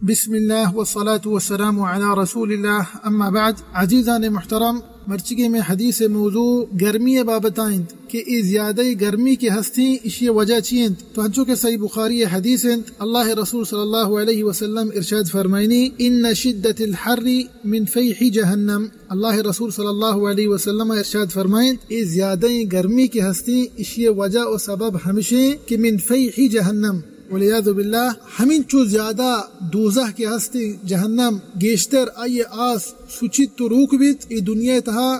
بسم اللہ والصلاة والسلام علی رسول اللہ، اما بعد۔ عزیزان محترم، مرچگی میں حدیث موضوع گرمی بابت انت کہ اے زیادہ گرمی کے ہستیں، اشی وجہ چی انت؟ تو ہنچو کہ صحیح بخاری حدیث انت، اللہ رسول صلی اللہ علیہ وسلم ارشاد فرمائنی، ان شدت الحر من فیح جہنم۔ اللہ رسول صلی اللہ علیہ وسلم ارشاد فرمائنت، اے زیادہ گرمی کے ہستیں، اشی وجہ و سبب ہمشیں کہ من فیح جہنم، والعیاذ باللہ، ہمینچو زیادہ دوزہ کے ہستیں، جہنم، گیشتر آئی آس سچیت تو روک بیت، اے دنیا تہا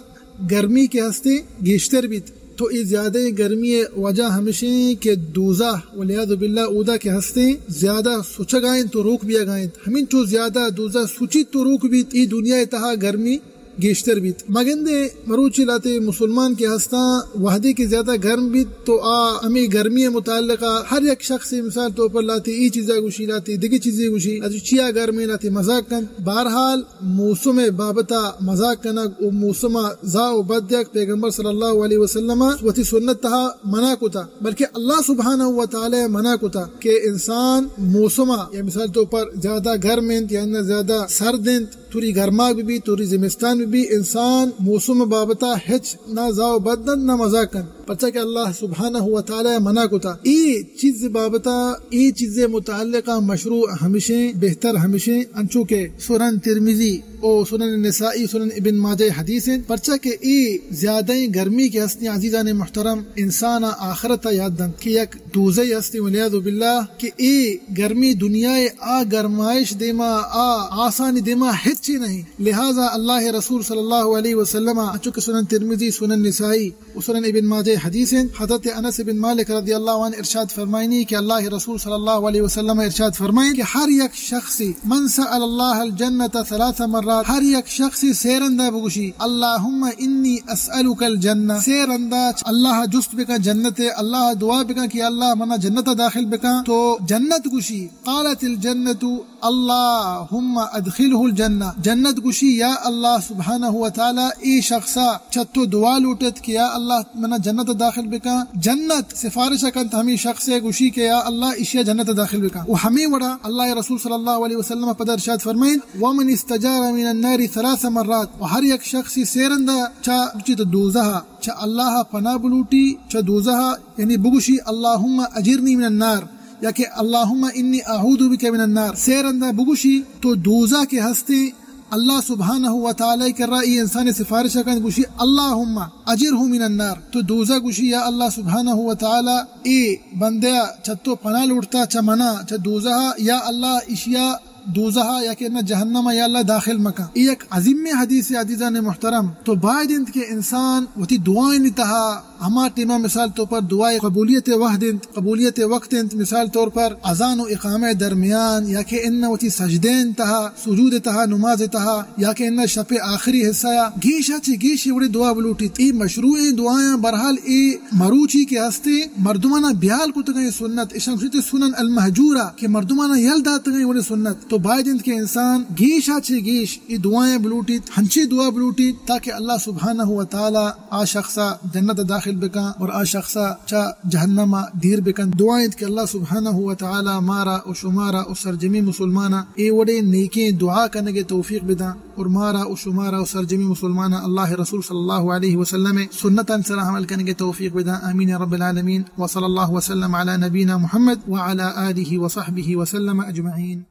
گرمی کے ہستیں گیشتر بیت۔ تو اے زیادہ گرمی وجہ ہمشیں کہ دوزہ، والعیاذ باللہ، اودا کے ہستیں زیادہ سچگائیں تو روک بیاگائیں۔ ہمینچو زیادہ دوزہ سچیت تو روک بیت، اے دنیا تہا گرمی گیشتر بیت۔ مگندے مروچی لاتے مسلمان کے ہستاں، وہدے کہ زیادہ گرم بیت تو آ ہمیں گرمی متعلقہ ہر یک شخص مثال طور پر لاتے ای چیزا گوشی، لاتے دگہ چیزے گوشی، لاتے چیا گرمیں، لاتے مزاق کنت۔ بہرحال، موسم بابتا مزاق کنگ و موسم زا و بد دیگ پیغمبر صلی اللہ علیہ وسلم وتی سنت تہا منع کتا، بلکہ اللہ سبحانہ و تعالی منع کتا کہ انسان موسم، یا مثال طور پر زیادہ گرم انت یا انہ زیادہ سرد انت، توری گرماگ بہ بی، توری زمستان بہ بی، انسان موسم بابتا ہچ نہ زا و بد دنت، نہ مزاق کنت، پرچا کہ اللہ سبحانہ و تعالی منع کتا۔ اے چیز بابتا، اے چیز متعلقہ مشروع ہمشیں، بہتر ہمشیں، انچو کہ سنن ترمذی او سنن نسائی، سنن ابن ماجہ حدیث انت، پرچا کہ اے زیادہ گرمی کے ہستیں عزیزان محترم انسان آخرت یاد دنت کہ یک دوزہ ہستیں، والعیاذ باللہ، کہ اے گرمی دنیا آ گرمائش دیما، آ آسانی دیما ہچی نہیں۔ لہذا اللہ رسول صلی اللہ علیہ وسلم، چونکہ سنن ترمذی، سنن نسائی و سنن ابن ماجہ حدیث انت، حضرت انس بن مالک رضی اللہ عنہ ارشاد فرمائنی کہ اللہ رسول صلی اللہ علیہ وسلم ارشاد فرمائن کہ ہر یک شخصی، من سأل اللہ الجنة ثلاث مرات، ہر یک شخصی سے رندا بگوشی، اللہم انی اسألک الجنہ، سے رندا اللہ جست بکن جنت، اللہ دعا بکن کہ اللہ منا جنت داخل بکن، تو جنت گوشی، قالت الجنة اللہم ادخلہ الجنہ، جنت گوشی، یا اللہ سبحانہ و تعالی اے شخصا چہ تو دعا لوٹت کہ یا اللہ منا جنت داخل بکن۔ جنت سفارش کنت ہمیں شخص گوشی کہ یا اللہ اشیا جنت داخل بکن۔ و ہمیں وڑا اللہ رسول صلی اللہ علیہ وسلم پدا ارشاد فرمائن، ومن استجار من النار ثلاث مرات، و ہر یک شخصی سے رندا چہ چہ دوزہ، چہ اللہ پناہ بلوٹی، چہ دوزہ، یعنی بگوشی، اللہم اجرنی من النار، یا کہ اللہم انی اعوذ بک من النار، سے رندا بگوشی تو دوزہ کے ہستے اللہ سبحانہ و تعالی کرا ای انسان سفارش کن، گوشی، اللہم اجرہ من النار، تو دوزہ گوشی، یا اللہ سبحانہ و تعالی اے بندہ چہ تو پناہ لوٹتا، چہ منا، چہ دوزہ، یا اللہ اشیا دوزہ یا کہ نہ جہنم یا اللہ داخل مکن۔ اے یک عظیم حدیث عزیزان محترم۔ تو باید انت کہ انسان وتی دعائیں تہا ہما ٹیما مثال تو پر دعائے قبولیت وحد انت، قبولیت وقت انت، مثال طور پر اذان و اقامہ درمیان یا کہ انہ وتی سجدین تہا، سجود تہا، نماز تہا یا کہ انہ شپ آخری حصہ یا گیشا چہ گیش وڑے دعا بلوٹیت۔ اے مشروع دعایاں، برحال اے مروچی کہ ہستے مردمانا بیال کتگیں سنت، اشان گوشیت سنن المہجورہ کہ مردمانا یل داتگیں وڑے سنت۔ تو باید انت کہ انسان گیشا چہ گیش اے دعایاں بلوٹیت، ہنچی دعا بلوٹیت تاکہ اللہ سبحانہ و تعالی آ شخصا جنت داخل بکاں اور آ شخصا چہ جہنم دیر بکن۔ دعا انت کہ اللہ سبحانہ و تعالی مارا و شمارا و سرجمی مسلمانا اے وڑے نیکیں دعا کنگے توفیق بداں اور مارا و شمارا و سرجمی مسلمانا اللہ رسول صلی اللہ علیہ وسلم سنتان سر عمل کنگے توفیق بداں۔ آمین یا رب العالمین۔ وصلی اللہ وسلم علی نبینا محمد وعلی آلہ وصحبہ وسلم اجمعین۔